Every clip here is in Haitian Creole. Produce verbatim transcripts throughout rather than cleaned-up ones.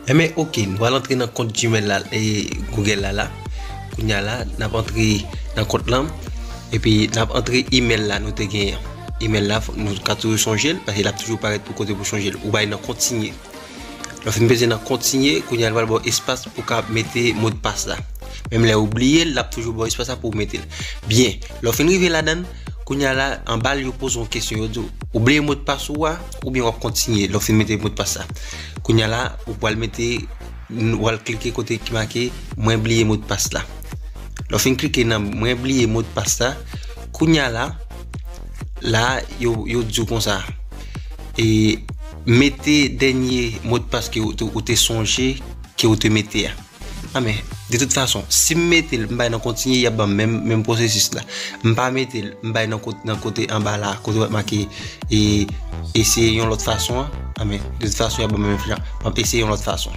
Enben, oke, nou al antre nan kont Gmail la, e, Google la, la. Kounye a la, n ap antre nan kont lan, epi n ap antre email la nou te genyen. Email la, fò, nou ka toujou sonje l, paske l ap toujou parèt pou kote pou sonje l. Ou bay nan kontinye. Lè w fin peze nan kontinye, kounye a l pral ba w espas pou w ka mete modpas la. Menm lè ou bliye l, l ap toujou ba w espas la pou w mete l. Byen, lè w fin rive ladan l, kounye a la, anba l, yo poze w kesyon, yo di w, ou bliye modpas ou a, oubyen w ap kontinye lè w fin mete modpas la. Kounye a la, ou pral mete, ou pral klike kote ki make mwen bliye modpas la. Lè w fin klike nan mwen bliye modpas la, kounye a la, la, yo, yo di w konsa, e, mete dènye modpas ke ou te, ou te sonje ke ou te mete a. Anben, de tout fason, si m mete l, m bay nan kontinye, y ap ban m menm, menm pwosesis la. M pa mete l, m bay nan kot-, nan kote anba la, kote w ap make, e, eseye yon lòt fason an. Anben, de tout fason, y ap ban m menm jan. M ap eseye yon lòt fason.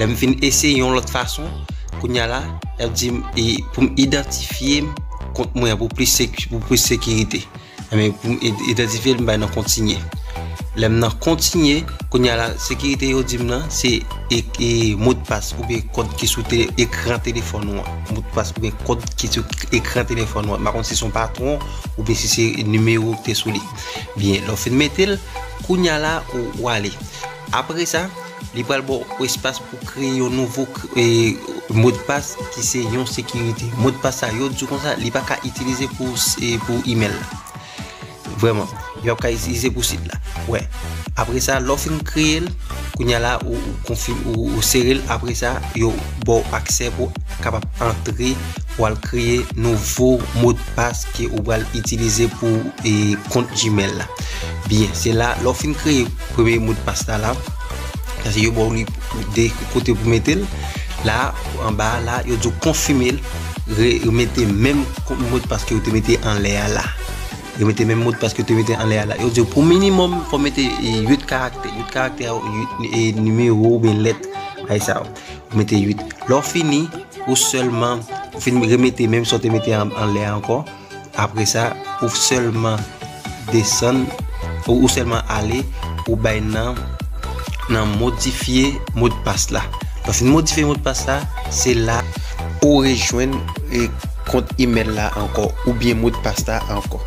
Lè m fin eseye yon lòt fason, kounye a la, y ap di m, e, pou m idantifye m kont mwen an pou plis sek-, pou plis sekirite. Enben, pou m id-, idantifye l, m bay nan kontinye. Lè m nan kontinye, kounye a la, sekirite yo di m nan, se e, e modpas oubyen kòd ki sou te-, ekran telefòn ou an. Modpas oubyen kòd ki sou ekran telefòn ou an. M pa konn si se yon patwon oubyen si se nimewo ki te sou li. Byen, lè w fin mete l, kounye a la, ou, ou ale. Apre sa, li pral ba w espas pou kreye yon nouvo k-, e, modpas ki se yon sekirite. Modpas sa, yo di w konsa, li pa ka itilize pou, e, pou email la. Vrèman, yo ap ka itilize pou sit la. Wè. Apre sa, lè w fin kreye l, kounye a la, ou, ou konfim-, ou, ou sere l. Apre sa, yo ba w aksè pou w kapab antre pou al kreye nouvo modpas ke ou pral itilize pou, e, kont Gmail la. Byen, se la, lè w fin kreye premye modpas la, la, sa se yo ba w li de kote pou mete l. La, anba a la, yo di w konfime l, re-, remete menm ko-, modpas ke ou te mete anlè a la. Remete menm modpas ke ou te mete anlè a la. Yo di w pou minimòm, fò w mete, e, uit karaktè. Uit karaktè, uit, e, nimewo oubyen lèt, bagay sa yo. Ou mete uit. Lè w fini, ou sèlman, ou fin remete menm sa w te mete an, anlè a ankò. Apre sa, ou sèlman desann, ou, ou sèlman ale, ou bay nan, nan modifye modpas la. Lè w fin modifye modpas la, se la ou rejwenn, e, kont email la ankò, oubyen modpas la ankò.